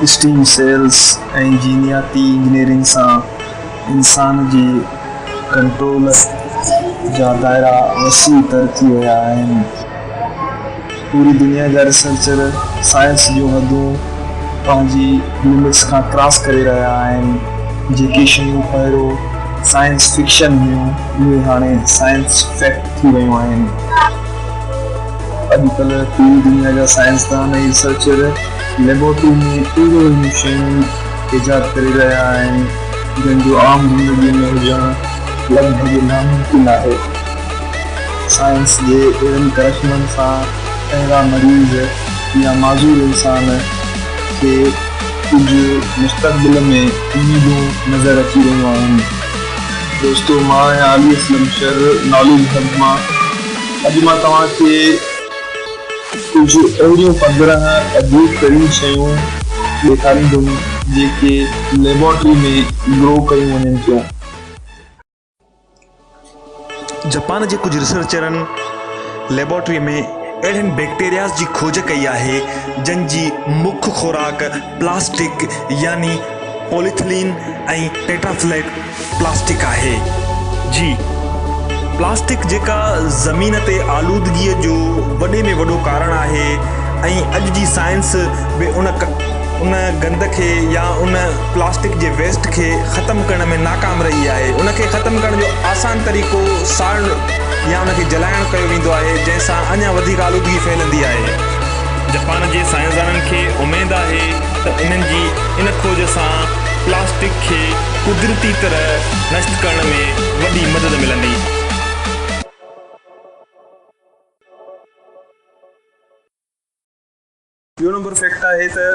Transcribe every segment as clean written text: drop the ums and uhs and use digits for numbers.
Stem cells ۽ جينياتي engineering سان انسان جي ڪنٽرول جا دائرا وسيع تر ٿي ويا آهن. پوري دنيا جا ريسرچر سائنس جون حدون پنهنجي لمٽس کان ڪراس ڪري رهيا آهن. جيڪي شيون پهريون سائنس فڪشن هيون اهي هاڻي سائنس فيڪٽ ٿي ويون آهن. اڄڪلهه پوري دنيا جا سائنسدان ۽ ريسرچر ليبارٽري ۾ اهڙيون اهڙيون شيون ايجاد ڪري رهيا آهن جن جو عام زندگي ۾ هجڻ لڳ ڀڳ ناممڪن آهي. سائنس جي اهڙن ڪرشمن سان اهڙا مريض يا معذور انسان کي ڪجهه مستقبل ۾ اميدون نظر اچي رهيون آهن. دوستو مان آهيان علي اسلم شر ناليج هب مان اڄ مان توهان کي ڪجهه اهڙيون 15 عجيب ترين شيون ڏيکاريندم جيڪي ليبارٽري ۾ گرو ڪيون وڃن ٿيون. جپان جي ڪجهه ريسرچرن ليبارٽري ۾ اهڙين بيڪٽيرياز جي کوج ڪئي آهي جن جي مک خوراڪ پلاسٽڪ يعني پوليٿلين ۽ ٽيٽرافليٽ پلاسٽڪ آهي. جي پلاسٽڪ جيڪا زمين تي آلودگيء جو وڏي ۾ وڏو ڪارڻ آهي ۽ اڄ جي سائنس به ان ان گند کي يا ان پلاسٽڪ جي ويسٽ کي ختم ڪرڻ ۾ ناڪام رهي آهي. ان کي ختم ڪرڻ جو آسان طريقو ساڙڻ يا ان کي جلائڻ ڪيو ويندو آهي جنهن سان اڃا وڌيڪ آلودگي ڦهلندي آهي. جپان جي سائنسدانن کي اميد آهي ته انهن جي ان کوج سان پلاسٽڪ کي قدرتي طرح نشٽ ڪرڻ ۾ وڏي مدد ملندي. ٻيو نمبر فيڪٽ آهي ته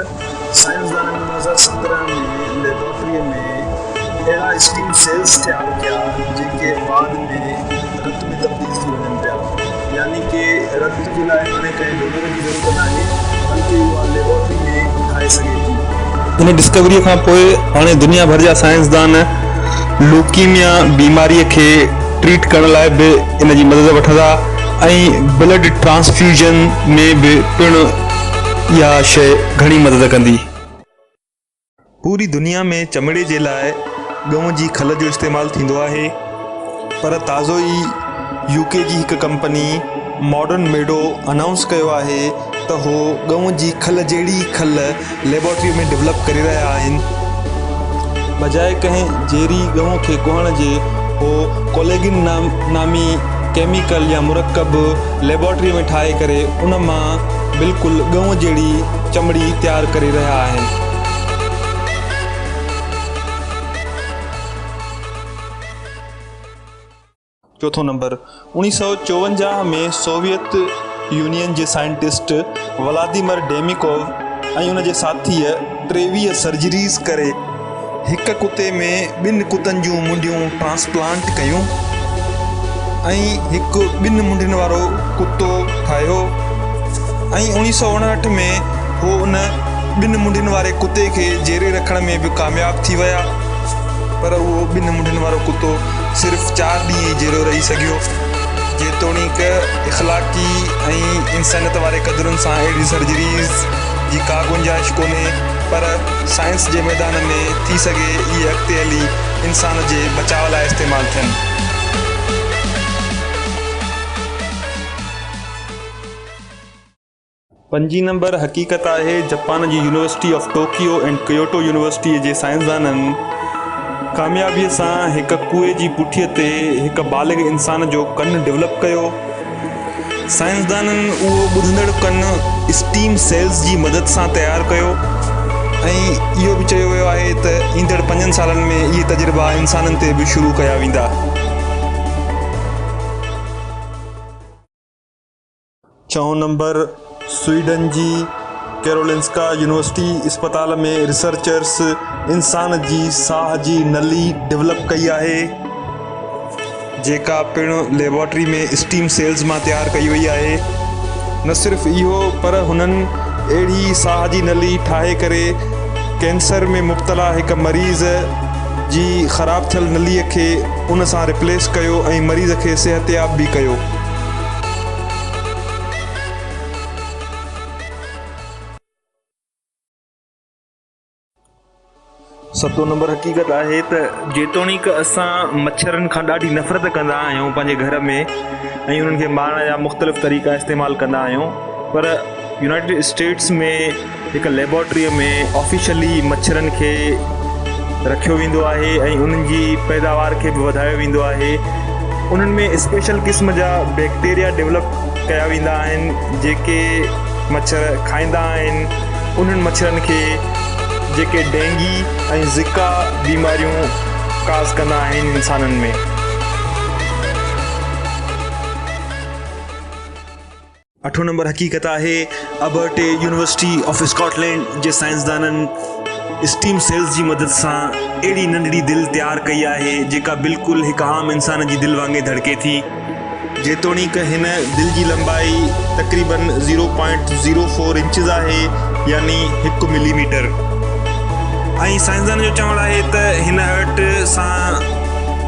سائنسدانن 2017 ۾ ليبارٽري ۾ اهڙا اسٽيم سيلز تيار ڪيا جيڪي بعد ۾ رت ۾ تبديل ٿي وڃن پيا يعني ڪي رت جي لاء هاڻي ڪنهن ڊونر جي ضرورت ناهي بلڪه اها ليبارٽري ۾ ٺاهي سگهي ٿي. ان ڊسڪوريء کان پوء هاڻي دنيا ڀر جا سائنسدان لوڪيميا بيماريء کي ٽريٽ ڪرڻ لاء به ان جي مدد وٺندا ۽ بلڊ ٽرانسفيوزن ۾ به پڻ اها شيء گهڻي مدد ڪندي. پوري دنيا ۾ چمڙي جي لاء ڳئون جي کل جو استعمال ٿيندو آهي پر تازو ئي يو ڪي جي هڪ ڪمپني ماڊرن ميڊو انائونس ڪيو آهي ته هو ڳئون جي کل جهڙي کل ليبارٽري ۾ ڊولپ ڪري رهيا آهن بجاء ڪنهن جيري ڳئون کي ڪهڻ جي هو ڪوليگن نامي ڪيميڪل يا مرڪب ليبارٽري ۾ ٺاهي ڪري ان مان بلڪل ڳئون جهڙي چمڙي تيار ڪري رهيا آهن. چوٿون نمبر، 1954 ۾ سوويت يونين جي سائنٽسٽ ولاديمر ڊيميڪوف ۽ ان جي ساٿيء 23 سرجريز ڪري هڪ ڪتي ۾ ٻن ڪتن جون منڍيون ٽرانسپلانٽ ڪيون ۽ هڪ ٻن منڍين وارو ڪتو ٺاهيو ۽ 1959 ۾ هو ان ٻن منڍين واري ڪتي کي جيئري رکڻ ۾ به ڪامياب ٿي ويا پر اهو ٻن منڍين وارو ڪتو صرف چار ڏينهن ئي جيئرو رهي سگهيو. جيتوڻيڪ اخلاقي ۽ انسانيت واري قدرن سان اهڙي سرجريز جي ڪا گنجائش ڪونهي پر سائنس جي ميدان ۾ ٿي سگهي اهي اڳتي هلي انسان جي بچاء لاء استعمال ٿين. پنجين نمبر حقيقت آهي جپان جي university of Tokyo and Kyoto يونيورسٽيء جي سائنسدانن ڪاميابيء سان هڪ ڪوئي جي پٺيء تي هڪ بالغ انسان جو ڪن ڊولپ ڪيو. سائنسدانن اهو ٻڌندڙ ڪن اسٽيم سيلز جي مدد سان تيار ڪيو ۽ اهو به چيو ويو آهي ته ايندڙ پنجن سالن ۾ اهي تجربا انسانن تي به شروع ڪيا ويندا. ڇهون نمبر، سوئيڊن جي ڪيرولنسڪا يونيورسٽي اسپتال ۾ ريسرچرز انسان جي ساهه جي نلي ڊولپ ڪئي آهي جيڪا پڻ ليبارٽري ۾ اسٽيم سيلز مان تيار ڪئي وئي آهي. نه صرف اهو پر هنن اهڙي ساهه جي نلي ٺاهي ڪري ڪينسر ۾ مبتلا هڪ مريض جي خراب ٿيل نلي کي ان سان ريپليس ڪيو ۽ مريض کي صحتياب به ڪيو. ستون نمبر حقيقت آهي ته جيتوڻيڪ اسان مڇرن کان ڏاڍي نفرت ڪندا آهيون پنهنجي گهر ۾ ۽ انهن کي مارڻ جا مختلف طريقا استعمال ڪندا آهيون پر يونائيٽيڊ اسٽيٽس ۾ هڪ ليبارٽريء ۾ آفيشلي مڇرن کي رکيو ويندو آهي ۽ انهن جي پيداوار کي به وڌايو ويندو آهي انهن ۾ اسپيشل قسم جا بيڪٽيريا ڊولپ ڪيا ويندا آهن جيڪي مڇر کائيندا آهن انهن مڇرن کي جيڪي ڊينگي ۽ زڪا بيماريون ڪاز ڪندا آهن انسانن ۾. اٺون نمبر حقيقت آهي ابرٽي يونيورسٽي آف اسڪاٽلينڊ جي سائنسدانن اسٽيم سيلز جي مدد سان اهڙي ننڍڙي دل تيار ڪئي آهي جيڪا بلڪل هڪ عام انسان جي دل وانگي ڌڙڪي ٿي. جيتوڻيڪ هن دل جي لنبائي تقريباً zero point zero four inches آهي يعني هڪ ملي ميٽر ۽ سائنسدانن جو چوڻ آهي ته هن هرٽ سان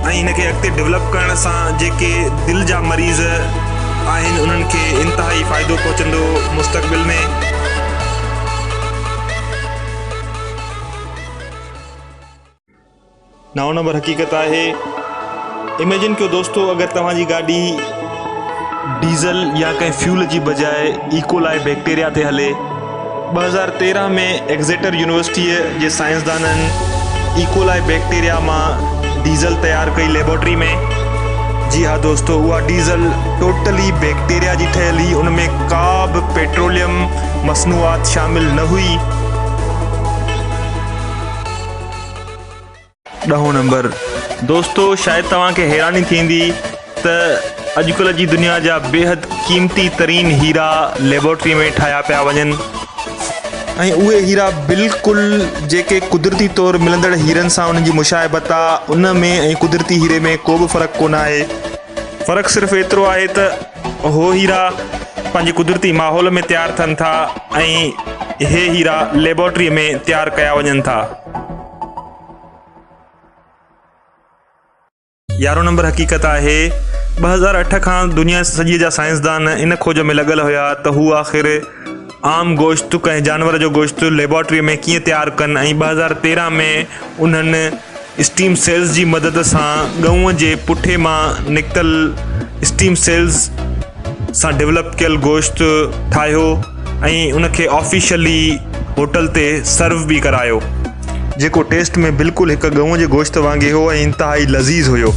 ۽ هن کي اڳتي ڊولپ ڪرڻ سان جيڪي دل جا مريض آهن انهن کي انتهائي فائدو پهچندو مستقبل ۾. نائون نمبر حقيقت آهي اميجن ڪيو دوستو اگر توهان جي گاڏي ڊيزل يا ڪنهن فيول جي بجاء ايڪولائي بيڪٽيريا تي هلي 2013 ۾ ايگزيٽر يونيورسٽيء جي سائنسدانن ايڪولائي بيڪٽيريا مان ڊيزل تيار ڪئي ليبارٽري ۾ جي ها دوستو اها ڊيزل ٽوٽلي بيڪٽيريا جي ٺهيل هئي ان ۾ ڪا به پيٽروليم مصنوعات شامل نه هئي. ڏهون نمبر، دوستو شايد توهان کي حيراني ٿيندي ته اڄڪلهه جي دنيا جا بيحد قيمتي ترين هيرا ليبارٽري ۾ ٺاهيا پيا وڃن ۽ اهي هيرا بلڪل جيڪي قدرتي طور ملندڙ هيرن سان انهن جي مشابهت آ ان ۾ ۽ قدرتي هيري ۾ ڪو به فرق ڪونه آهي فرق صرف ايترو آهي ته هو هيرا پنهنجي قدرتي ماحول ۾ تيار ٿين ٿا ۽ هي هيرا ليبارٽري ۾ تيار ڪيا وڃن ٿا. يارهون نمبر حقيقت آهي 2008 کان دنيا سڄي جا سائنسدان ان کوج ۾ لڳل هيا ته هو آخر عام گوشت ڪنهن جانور جو گوشت ليبارٽري ۾ ڪيئن تيار ڪن ۽ 2013 ۾ انهن اسٽيم سيلز جي مدد سان ڳئون جي پٺي مان نڪتل اسٽيم سيلز سان ڊولپ ڪيل گوشت ٺاهيو ۽ ان کي آفيشلي هوٽل تي سرو به ڪرايو. جيڪو ٽيسٽ ۾ بلڪل هڪ ڳئون جي گوشت وانگي هو ۽ انتهائي لذيذ هيو.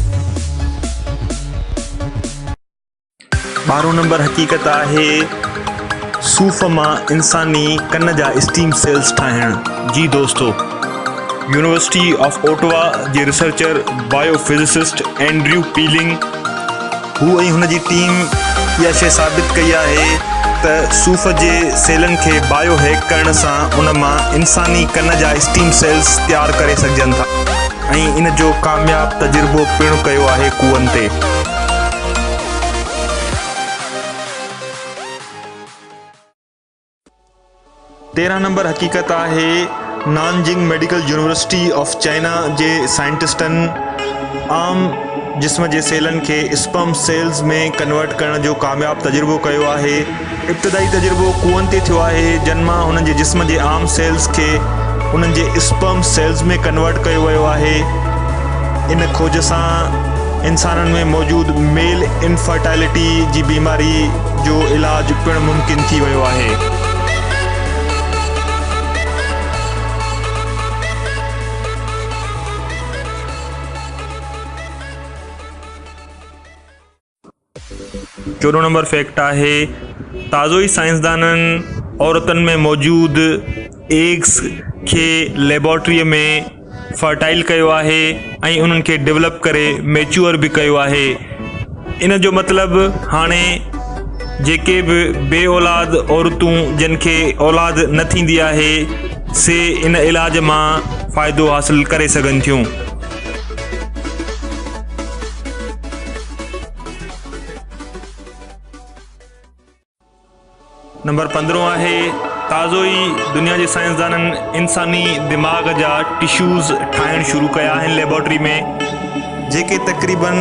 ٻارهون نمبر حقيقت آهي صوف مان انساني ڪن جا اسٽيم سيلز ٺاهڻ. جي دوستو يونيورسٽي آف اوٽوا جي ريسرچر بايو فزسسٽ اينڊريو پيلنگ هو ۽ هن جي ٽيم اها شيء ثابت ڪئي آهي ته صوف جي سيلن کي بايو هيڪ ڪرڻ سان ان مان انساني ڪن جا اسٽيم سيلز تيار ڪري سگهجن ٿا ۽ ان جو ڪامياب تجربو پڻ ڪيو آهي ڪوئن تي. تيرهن نمبر حقيقت آهي Nanjing medical university of China جي سائنٽسٽن عام جسم جي سيلن کي اسپرم سيلز ۾ ڪنورٽ ڪرڻ جو ڪامياب تجربو ڪيو آهي. ابتدائي تجربو ڪوئن تي ٿيو آهي جن مان هنن جي جسم جي عام سيلز کي انهن جي اسپرم سيلز ۾ ڪنورٽ ڪيو ويو آهي. ان کوج سان انسانن ۾ موجود ميل انفرٽائلٽي جي بيماري جو علاج پڻ ممڪن ٿي ويو آهي. چوڏهون نمبر فيڪٽ آهي تازو ئي سائنسدانن عورتن ۾ موجود ايگز کي ليبارٽريء ۾ فرٽائل ڪيو آهي ۽ انهن کي ڊولپ ڪري ميچوئر به ڪيو آهي ان جو مطلب هاڻي جيڪي به بي اولاد عورتون جن کي اولاد نه ٿيندي آهي سي ان علاج مان فائدو حاصل ڪري سگهن ٿيون. نمبر پندرهون آهي تازو ئي دنيا جي سائنسدانن انساني دماغ جا ٽشوز ٺاهڻ شروع ڪيا آهن ليبارٽري ۾ جيڪي تقريبن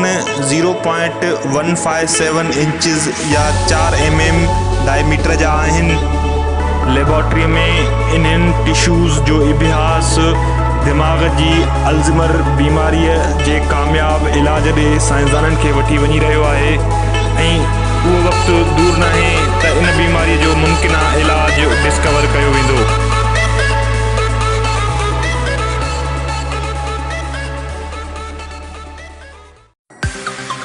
zero point one five seven inches يا چار ايم ايم ڊائميٽر جا آهن. ليبارٽري ۾ انهن ٽشوز جو اڀياس دماغ جي الزمر بيماريء جي ڪامياب علاج ڏي سائنسدانن کي وٺي وڃي رهيو آهي ۽ اهو وقت دور ناهي ته ان بيماريء جو ممڪنه علاج ڊسڪور ڪيو ويندو.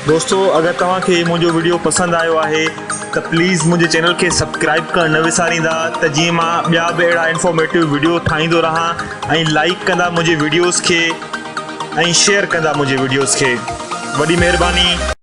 دوستو اگر توهان کي منهنجو وڊيو پسند آيو آهي ته پليز منهنجي چينل کي سبسڪرائب ڪرڻ نه وساريندا ته جيئن مان ٻيا به اهڙا انفارميٽو وڊيو ٺاهيندو رهان ۽ لائيڪ ڪندا منهنجي وڊيوز کي ۽ شيئر ڪندا منهنجي وڊيوز کي وڏي مهرباني.